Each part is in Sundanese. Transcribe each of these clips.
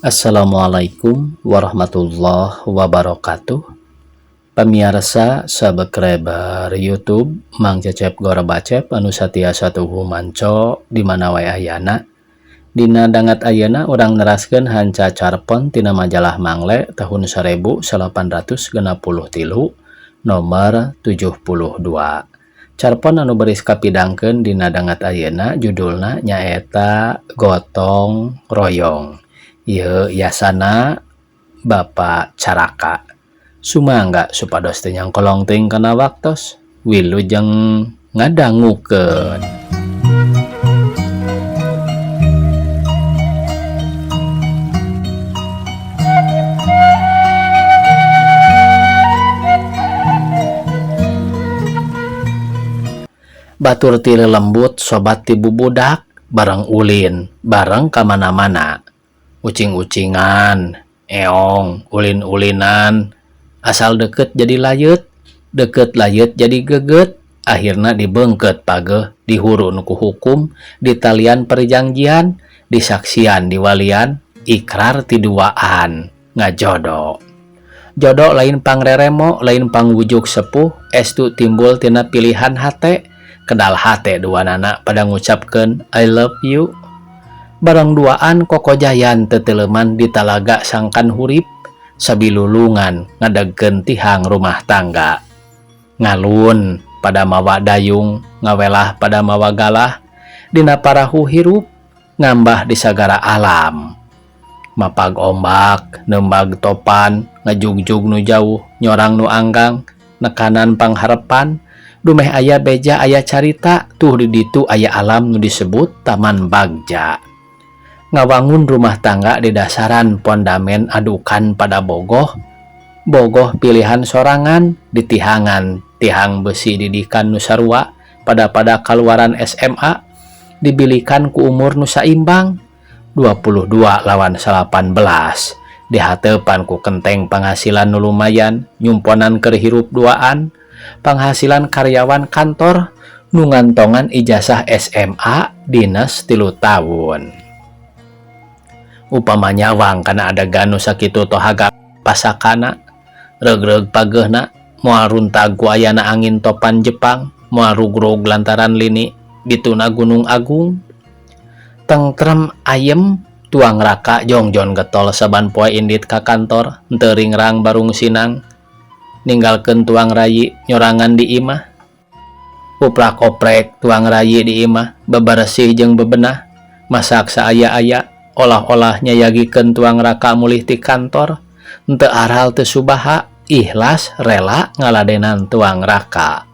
Assalamualaikum warahmatullahi wabarakatuh. Pamiarsa subscriber YouTube Mang Cecep Gorbacep anu satiasa tuhu manco di mana wae ayana. Dina dangat ayeuna urang neraskeun hanca carpon tina majalah Mangle tahun 1863 nomor 72. Carpon anu baris kapidangkeun dina dangat ayeuna judulna nyaeta Gotong Royong. Ieu yasana Bapak Caraka. Sumangga supados teu nyangkolong teuing kana waktos. Wilujeng ngadangukeun. Batur ti lelembut sobat ti bubudak bareng ulin bareng ka mana-mana. Ucing-ucingan, eong, ulin-ulinan, asal deket jadi layut, deket layut jadi geget, akhirna dibengket pageh, dihurun ku hukum, ditalian perjanjian, disaksian diwalian, ikrar tiduaan, ngajodo. Jodo lain pangreremo, lain pangwujuk sepuh, estu timbul tina pilihan hate, kedal hate dua nana pada ngucapkeun I love you. Barang duaan kokojayan teteleman di talaga sangkan hurip, sabilulungan ngadegkeun tihang rumah tangga. Ngalun pada mawa dayung, ngawelah pada mawa galah, dina parahu hirup, ngambah di sagara alam. Mapag ombak, nembag topan, ngajugjug nu jauh, nyorang nu anggang, nekanan pangharepan, dumeh aya beja aya carita, tuh di ditu aya alam nu disebut Taman Bagja. Ngawangun rumah tangga di dasaran pondamen adukan pada bogoh, bogoh pilihan sorangan, ditihangan tihang besi didikan nu sarua pada kaluaran SMA, dibilikan ku umur nu saimbang 22 lawan 18, dihatepan ku kenteng penghasilan nu lumayan, nyumponan keur hirup duaan, penghasilan karyawan kantor nu ngantongan ijazah SMA dinas 3 tahun. Upama nyawang kana adegan nu sakitu tohaga pasakana, regreg pagehna, moal runtag ku ayana angin topan Jepang, moal rugrug lantaran lini bituna Gunung Agung. Tengtrem ayem tuang raka jongjon getol saban poe indit ka kantor, henteu ringrang barung sinang, ninggalkeun tuang rayi nyorangan di imah. Uprak oprek tuang rayi di imah, beberesih jeung bebenah, masak saaya-aya, olah-olah nyayagikeun tuang raka mulih ti kantor, henteu aral teu subaha, ikhlas rela ngaladenan tuang raka.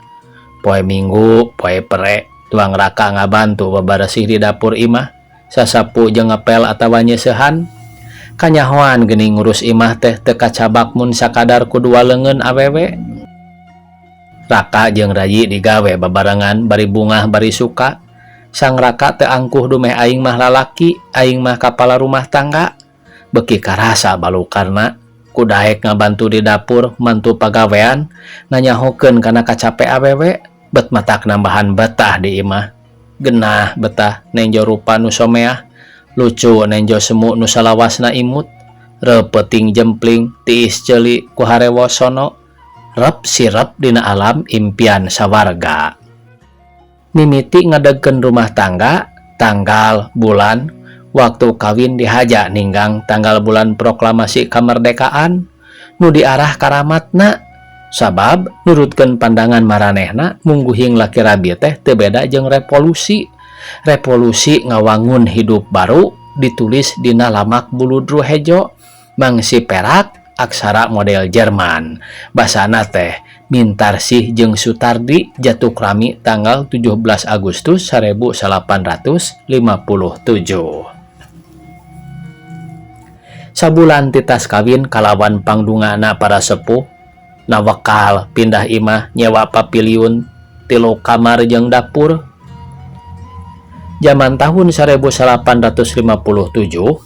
Poe Minggu, poe pere, tuang raka ngabantu beberesih di dapur imah, sasapu jeung ngepel atawa nyeusehan. Kanyahoan geuning ngurus imah teh teu kacabak mun sakadar ku dua leungeun awewe. Raka jeung rayi digawe babarengan bari bungah bari suka. Sang raka teu angkuh dumeh aing mah lalaki, aing mah kapala rumah tangga. Beki karasa balukarna, ku daek ngabantu di dapur, mantu pagawean, nganyahokeun kana kacape awewe, bet matak nambahan betah di imah. Genah betah nenjo rupa nu someah, lucu nenjo semu nu salawasna imut, reupeting jempling, tiis ceuli ku harewosono, rep sirep dina alam impian sawarga. Mimiti ngadegkeun rumah tangga, tanggal, bulan, waktu kawin dihaja ninggang tanggal bulan proklamasi kemerdekaan, nu diarah karamatna, sabab nurutkeun pandangan maranehna mungguhing laki rabi teh teu beda jeung revolusi. Revolusi ngawangun hidup baru ditulis dina lamak buludru hejo, mangsi perak aksara model Jerman. Basana teh Mintarsih jeung Sutardi jatuh krami tanggal 17 Agustus 1857. Sabulan titas kawin kalawan pangdungana para sepuh, nawakal pindah imah nyewa papiliun 3 kamar jeung dapur. Zaman tahun 1857,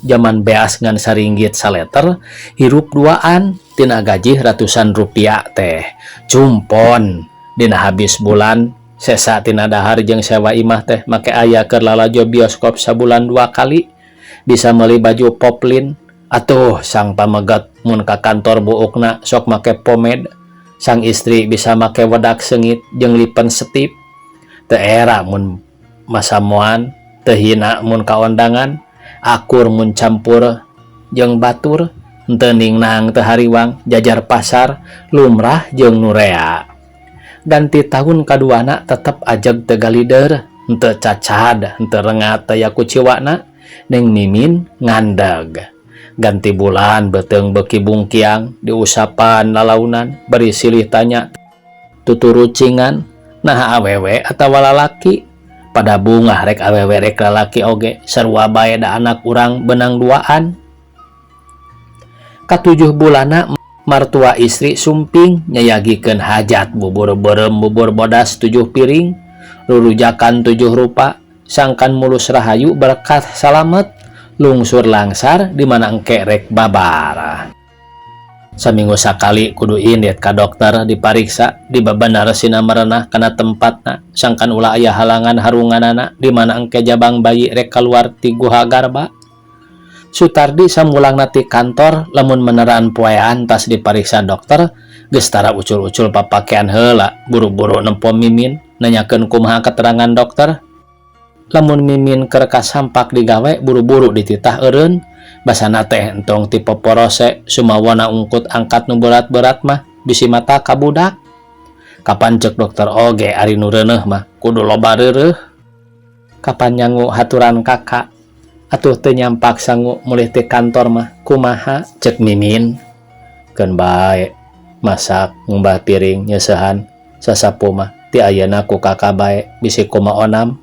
zaman beas ngan saringgit saleter, hirup duaan tina gaji ratusan rupiah teh. Cumpon dina habis bulan, sesa tina dahar jeung sewa imah teh make aya keur lalajo bioskop sabulan 2 kali, bisa meuli baju poplin, Atuh sang pameget mun ka kantor buukna sok make pomade, sang istri bisa make wedak seungit jeung lipen setip. Teu era mun masamuan, teu hina mun kaondangan, akur mun campur jeung batur, henteu ningnang teu hariwang, jajar pasar, lumrah jeung nu rea. Ganti tahun kaduana tetep ajeg teu galider, henteu cacad, henteu rengat taya kuciwana, Neng Mimin ngandeg. Ganti bulan beuteung beuki bungkiang, diusapan lalaunan, bari silih tanya tuturucingan, naha awewe atawa lalaki? Pada bungah rek awewe rek lalaki oge, sarua bae da anak urang beunang duaan. Katujuh bulanna martua istri sumping nyayagikeun hajat bubur beureum bubur bodas tujuh piring, rurujakan tujuh rupa, sangkan mulus rahayu berkat salamet, lungsur langsar di mana engke rek babar. Saminggu sakali kudu indit ka dokter dipariksa, dibabener sina merenah kana tempatna, sangkan ulah aya halangan harunganana di mana engke jabang bayi rek kaluar ti guha garba. Sutardi samulangna ti kantor lamun meneran poean tas dipariksa dokter geus tara ucul-ucul papakean heula buru-buru nempo Mimin nanyakeun kumaha keterangan dokter. Lamun Mimin keur kasampak digawe buru-buru dititah eureun basana teh entong ti poporose sumawona ungkut angkat nu berat-berat mah bisi mata kabudak. Kapan cek dokter oge ari nu reuneuh mah kudu loba reureuh. Kapan nyangu haturan kakak atuh teu nyampak sangu mulih ti kantor mah kumaha cek Mimin. Keun bae masak ngumbah piring nyeusehan sasapu mah ti ayeuna ku kakak bae bisi kumaha onam.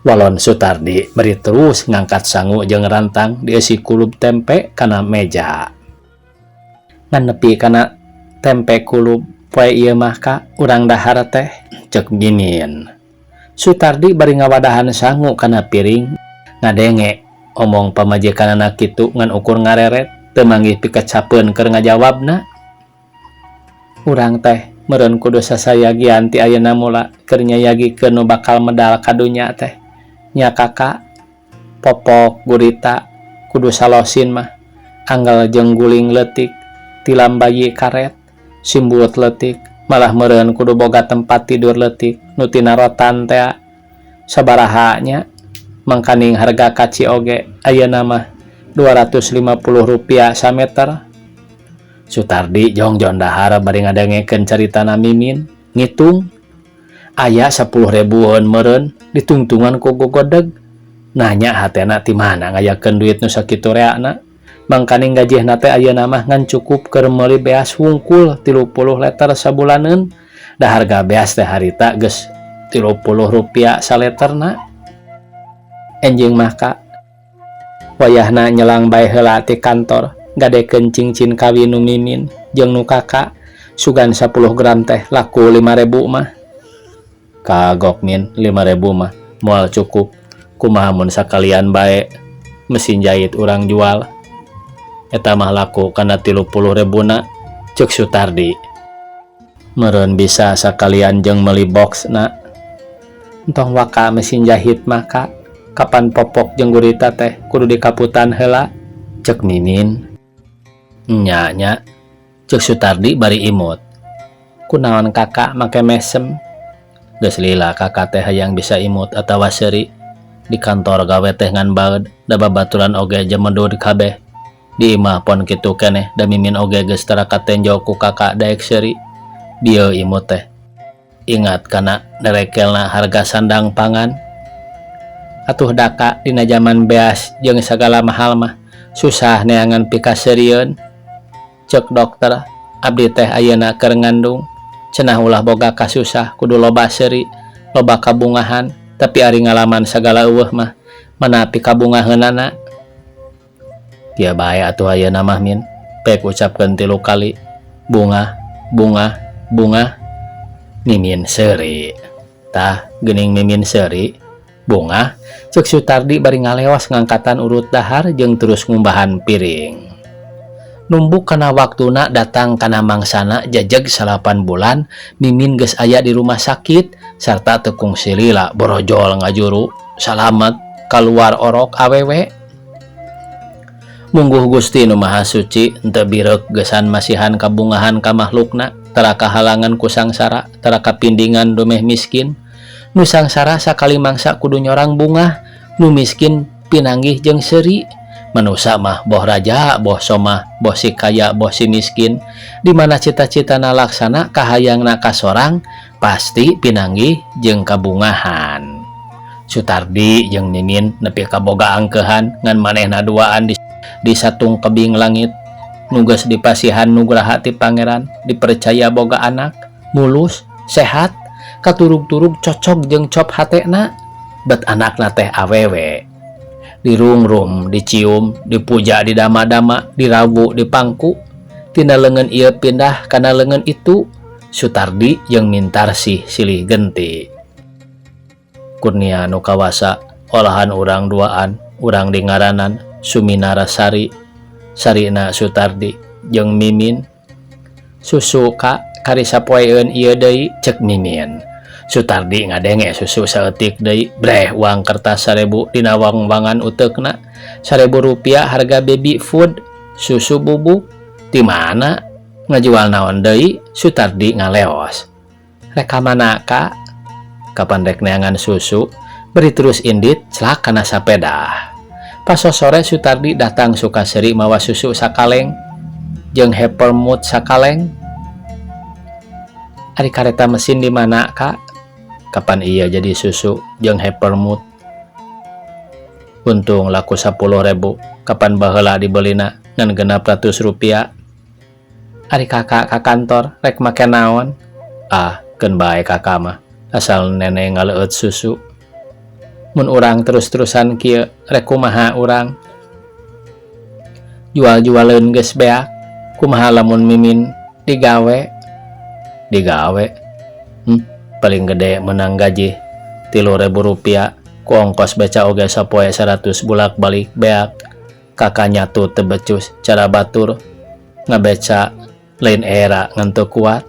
Walon Sutardi bari terus ngangkat sangu jeung rantang dieusi kulub tempe kana meja. Ngan nepi kana tempe kulub poe ieu mah ka urang dahar teh cek Mimin. Sutardi bari ngawadahan sangu kana piring ngadenge omong pamajikanana kitu ngan ukur ngareret teu manggih pikecapeun keur ngajawabna. Urang teh meureun kudu sasayagian ti ayeuna mula keur nyayagikeun nu bakal medal ka dunya teh. Nya kakak popok gurita kudu salosin mah anggal jeung guling leutik tilam bayi karet simbut leutik malah meureun kudu boga tempat tidur leutik nu tina rotan tea sabaraha nya mangkaning harga kaci oge ayeuna mah 250 rupiah sameter. Sutardi jongjon dahar bari ngadengekeun caritana Mimin ngitung aya 10 ribuan meureun ditungtungan ku gogodeg nanya hatena ti mana ngayakeun duit nu sakitu reana mangkaning gajihna teh ayeuna mah ngan cukup keur meuli beas wungkul 30 liter sabulaneun da harga beas teh harita geus 30 rupiah saleterna. Enjing mah ka wayahna nyelang bae heula ti kantor gadekeun cincin kawin nu Mimin jeung nu kakak sugan 10 gram teh laku 5.000 mah. Kagok Min 5.000 mah moal cukup kumaha mun sakalian bae mesin jahit urang jual eta mah laku kana 30 ribuna cek Sutardi. Meureun bisa sakalian jeung meuli box na entong waka mesin jahit mah ka kapan popok jeung gurita teh kudu dikaputan heula cek Mimin. Nya nya cek Sutardi bari imut. Kunaon kakak make mesem? Geus lila kakak teh hayang bisa imut atawa seuri di kantor gawe teh ngan baeud da babaturan oge jemedud kabeh di imah pon kitu keneh da Mimin oge geus tara katenjo ku kakak daek seuri bieu imut teh ingat kana nerekelna harga sandang pangan atuh daka dina jaman beas jeung sagala mahal mah susah neangan pikaseurieun cek dokter abdi teh ayeuna keur ngandung cenah ulah boga kasusah kudu loba seuri loba kabungahan tapi ari ngalaman sagala eueuh mah mana pikabungaheunana kieu bae atuh ayeuna mah Min pek ucapkeun 3 kali bungah bungah bungah Mimin seuri tah geuning Mimin seuri bungah cek Sutardi bari ngalewas ngangkatan urut dahar jeung terus ngumbahan piring. Numbuk kana waktuna datang kana mangsana jejeg 9 bulan Mimin geus aya di rumah sakit sarta teu kungsi lila borojol ngajuru salamet kaluar orok awewe. Mungguh Gusti Nu Maha Suci henteu bireuk geusan masihan kabungahan ka mahlukna tara kahalangan ku sangsara tara kapindingan dumeh miskin. Nu sangsara sakali mangsa kudu nyorang bungah nu miskin pinanggih jeung seuri. Manusa mah boh raja boh somah boh si kaya boh si miskin di mana cita-citana laksana kahayangna kasorang pasti pinanggih jeung kabungahan. Sutardi jeung Mimin nepi ka boga angkeuhan ngan manehna duaan di satung kebing langit nu geus dipasihan nugraha ti pangeran dipercaya boga anak mulus sehat katurug-turug cocok jeung cop hatena bet anakna teh awewe dirungrum dicium dipuja didama-dama dirawu dipangku tina leungeun ieu pindah kana leungeun itu. Sutardi jeung Mintarsih silih genti. Kurnia nu kawasa olahan urang duaan urang dingaranan Suminara Sari Sarina Sutardi jeung Mimin. Susu ka kari sapoeun ieu deui cek Mimin. Sutardi ngadenge susu saeutik deui breh uang kertas 1000 dina wangwangan uteukna. 1000 rupiah harga baby food susu bubuk di mana ngajual naon deui. Sutardi ngaleos rek ka mana ka kapan rek neangan susu beri terus indit celak kana sapeda. Pas sore Sutardi datang Sukaseri mawa susu sakaleng jeung Havermut sakaleng. Ari kareta mesin di mana kak? Kapan iya jadi susu jeung Havermut? Untung laku 10.000 kapan baheula dibelina ngan 600 rupiah. Ari kakak ka kantor rek make naon? Ah, keun bae kakak mah asal nenek ngaleueut susu. Mun urang terus-terusan kieu rek kumaha urang? Jual-jualeun geus beak, kumaha lamun Mimin digawe? Digawe. Paling gede menang gaji 3.000 rupiah ku ongkos beca oge sapoe 100 bulak-balik beak. Kakak nyatu teu becus cara batur ngabeca lain era ngan teu kuat.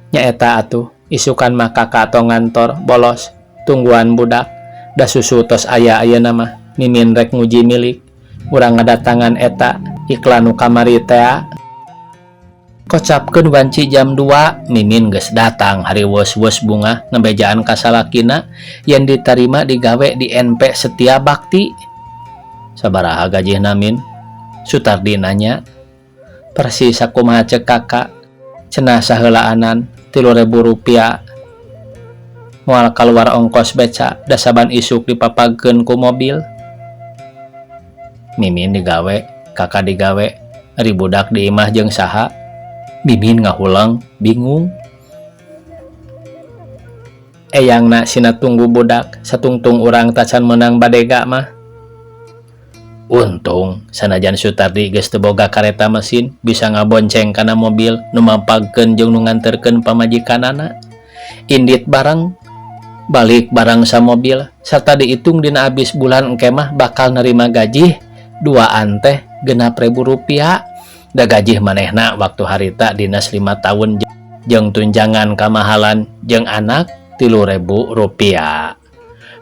Nyaeta atuh isukan mah kakak atau ngantor bolos tungguan budak da susu tos aya ayeuna mah. Mimin rek nguji milik urang ngadatangan eta iklan nu kamari tea. Kocapkeun wanci jam 2 Mimin geus datang hariweus-weus bungah ngebejaan ka salakina yen ditarima digawe di NP Setia Bakti. Sabaraha gajihna Min? Sutardi nanya. Persis sakumaha cek kakak cenah saheulaanan 3.000 rupiah moal kaluar ongkos beca da saban isuk dipapagkeun ku mobil. Mimin digawe, kakak digawe, ari budak di imah jeung saha? Mimin ngahuleng bingung. Eyangna sina tunggu budak satungtung urang tacan meunang badega mah. Untung sanajan Sutardi geus teu boga kareta mesin bisa ngabonceng kana mobil nu mapagkeun jeung nu nganterkeun pamajikanana. Indit bareng balik bareng samobil sarta diitung dina abis bulan engke mah bakal nerima gaji duaan teh 6.000 rupiah. Da gajih manehna waktu harita dinas 5 tahun jeung tunjangan kamahalan jeung anak 3.000 rupiah.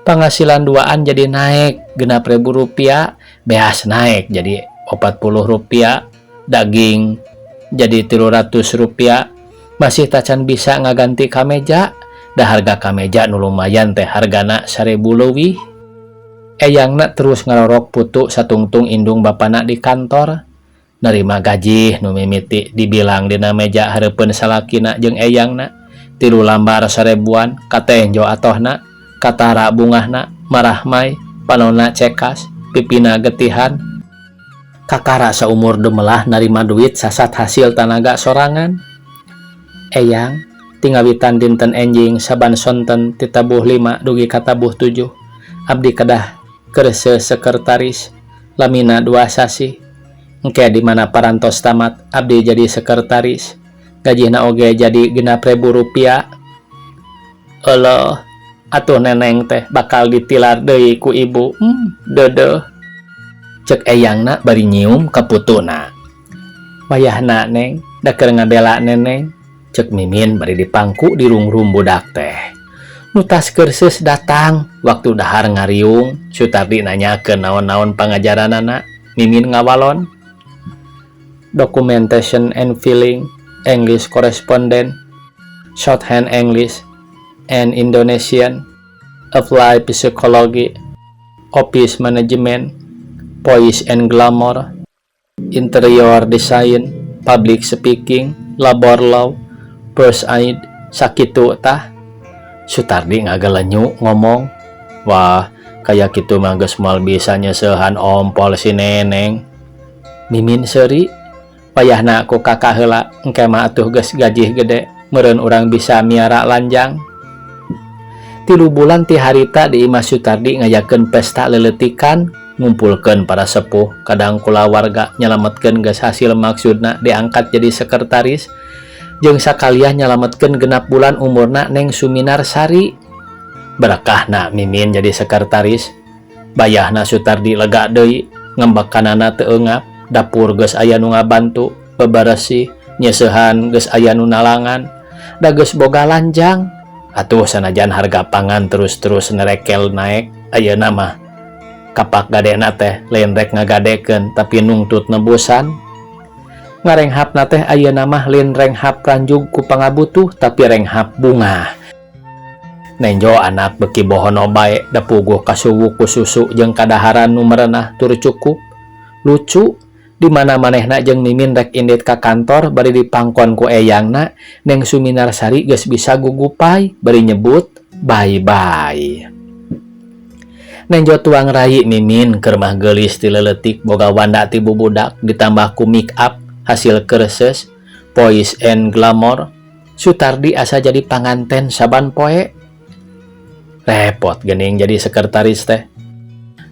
Penghasilan duaan jadi naik 6.000 rupiah, beas naik jadi 40 rupiah, daging jadi 300 rupiah, masih tacan bisa ngaganti kameja, da harga kameja nu lumayan teh hargana 1.000 leuwih. Eyangna terus ngarorok putu satungtung indung bapana di kantor. Nerima gaji nu mimiti dibilang dina meja hareupeun salakina jeung eyangna 3 lambar 1.000-an katenjo atohna katara bungahna marahmai panona cekas pipina getihan kakara saumur dumelah narima duit sasat hasil tanaga sorangan. Eyang tingawitan dinten enjing saban sonten titabuh 5 dugi katabuh 7 abdi kedah kerse sekretaris lamina 2 sasih. Engke di mana parantos tamat abdi jadi sekretaris gajihna oge jadi 6.000 rupiah. Euleuh atuh neneng teh bakal ditilar deui ku ibu. Deudeuh cek eyangna bari nyium ka putuna. Wayahna neng da keur ngabela neneng cek Mimin bari dipangku dirungrum budak teh. Nu tas kerses datang waktu dahar ngariung Sutardi nanyakeun naon-naon pangajaranana. Mimin ngawalon. Documentation and filing, English correspondent, shorthand English and Indonesian, apply psychology, office management, voice and glamour, interior design, public speaking, labor law, first aid, sakitu tah. Sutardi ngagalenyu ngomong, "Wah, kayak gitu mah geus moal bisa nyeusehan ompol si Neneng." Mimin seuri, "Wayahna ku kakak heula, engke mah atuh geus gajih gede, meureun urang bisa miara lanjang." 3 bulan ti harita di imah Sutardi ngayakeun pesta leletikan, ngumpulkeun para sepuh kadang kulawarga, nyalametkeun geus hasil maksudna diangkat jadi sekretaris jeung sakalian nyalametkeun 6 bulan umurna Neng Suminar Sari. Berkahna Mimin jadi sekretaris, bayahna Sutardi lega deui, ngembekanana teu eungap, dapur geus aya nu ngabantu beberesih, nyeusehan geus aya nu nalangan, da geus boga lanjang. Atuh sanajan harga pangan terus-terus nerekel naek, ayeuna mah kapak gadena teh lain rek ngagadekeun, tapi nungtut nebusan. Ngarenghapna teh ayeuna mah lain renghap ranjug ku pangabutuh, tapi renghap bungah. Nenjo anak beki bohono bae, da puguh kasuwu ku susu jeung kadaharan nu merenah tur cukup. Lucu di mana manehna jeung Mimin rek indit ka kantor bari dipangkon ku eyangna, Neng Suminarsari geus bisa gugupay bari nyebut bye bye. Nenjo tuang rai Mimin keur mah geulis ti leuletik, boga wanda ti bubudak, ditambah ku make up hasil kursus voice and glamour, Sutardi asa jadi panganten saban poe. Repot gening jadi sekretaris teh.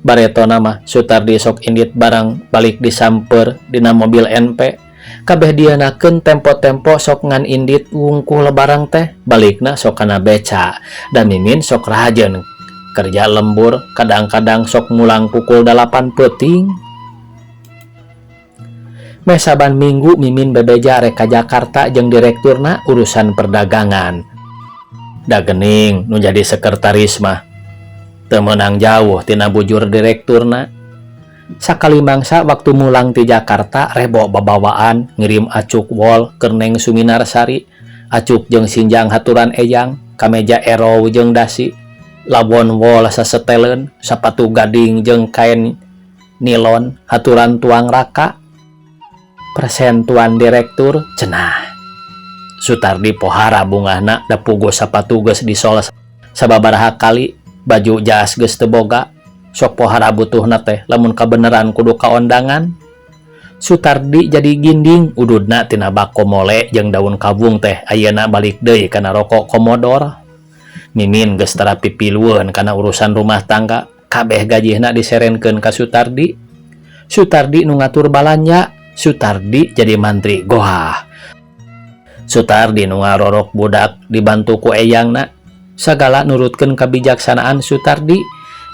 Baretona mah Sutardi sok indit barang balik disamper dina mobil NP. Kabeh dianakeun tempo-tempo sok ngan indit wungkul barang teh, balikna sok kana beca. Dan Mimin sok rajen kerja lembur, kadang-kadang sok mulang pukul 8 peuting. Meh saban minggu Mimin bebeja rek ka Jakarta jeung direkturna urusan perdagangan. Da gening nu jadi sekretaris mah teu meunang jauh tina bujur direkturna. Sakali mangsa waktu mulang ti Jakarta, Rebo babawaan ngirim acuk wol keur Neng Suminarsari, acuk jeung sinjang haturan eyang, kameja erow jeung dasi, lawon wol saseteleun, sapatu gading jeung kain nilon haturan tuang raka. "Present, tuan direktur," cenah. Sutardi pohara bungahna, da puguh sapatu geus disol sababaraha kali, baju jas geus teu boga, sok pohara butuhna teh lamun kabeneran kudu kaondangan. Sutardi jadi ginding, ududna tina bako mole jeung daun kawung teh ayeuna balik deui kana rokok Komodor. Mimin geus tara pipilueun kana urusan rumah tangga, kabeh gajihna diserenkeun ka Sutardi. Sutardi nu ngatur balanja, Sutardi jadi mantri gohah. Sutardi nu ngarorok budak dibantu ku eyangna, sagala nurutkeun kabijaksanaan Sutardi.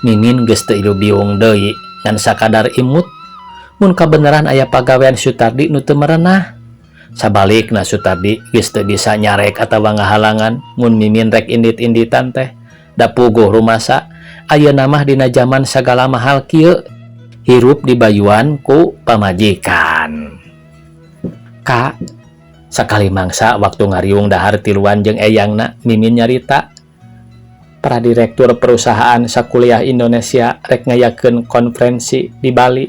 Mimin geus teu ilu biung deui, ngan sakadar imut mun kabeneran aya pagawean Sutardi nu teu merenah. Sabalikna Sutardi geus teu bisa nyarek atawa ngahalangan mun Mimin rek indit-inditan teh, da puguh rumasa ayeuna mah dina jaman sagala mahal kieu hirup dibayuan ku pamajikan. Ka sakali mangsa waktu ngariung dahar tiluan jeung eyangna, Mimin nyarita para direktur perusahaan sakuliah Indonesia rek ngayakeun konferensi di Bali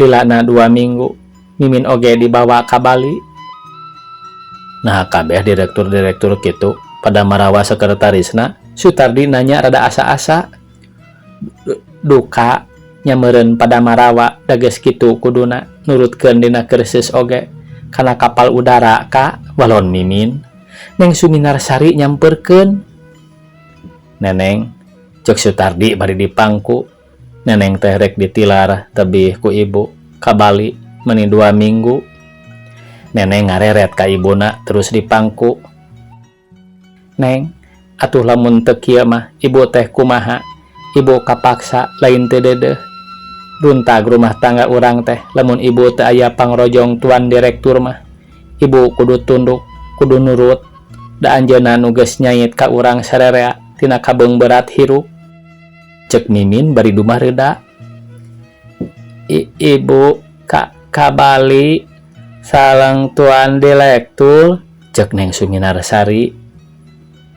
lilana 2 minggu. Mimin oge dibawa ka Bali. "Nah, kabeh direktur-direktur kitu pada marawa sekretarisna?" Sutardi nanya rada asa-asa. "Duka nya meureun pada marawa, da geus kitu kuduna nurutkeun dina kursus oge kana kapal udara ka," walon Mimin. Neng Suminarsari nyamperkeun. "Neneng," cek Sutardi bari dipangku, "Neneng teh rek ditilar tebih ku ibu ka Bali meni 2 minggu." Neneng ngareret ka ibuna terus dipangku. "Neng, atuh lamun teu kieu mah ibu teh kumaha? Ibu kapaksa, lain teu deudeuh. Runtag rumah tangga urang teh lamun ibu teu aya pangrojong tuan direktur mah. Ibu kudu tunduk, kudu nurut, da anjeunna nu geus nyait ka urang sarerea tina kabeungberat hirup," cek Mimin bari dumah reda. Ibu ka Bali sareng tuan direktur," cek Neng Suminarsari.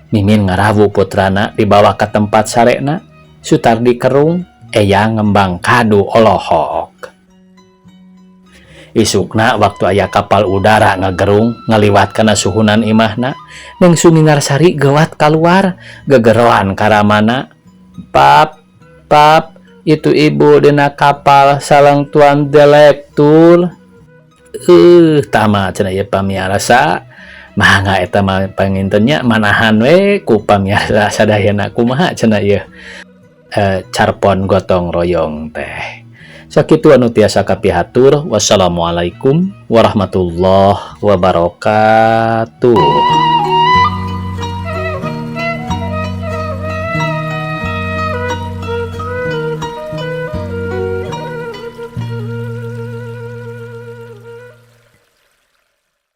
Mimin ngarawu putrana dibawa ke tempat sarena. Sutardi kerung, Eyang ngembang kadu olohok. Isukna waktu aya kapal udara ngagerung ngaliwat kana suhunan imahna, Neng Suminarsari gewat keluar gegeroan ka ramana, "Pap, Pap, itu Ibu dina kapal sareng tuan direktur." Tama cenah ieu pamiarsa, mangga eta mah panginten nya manahan we ku pamiarsa sadayana kumaha cenah ieu carpon gotong royong teh. Sakitu anu tiasa kapihatur. Wassalamualaikum warahmatullahi wabarakatuh.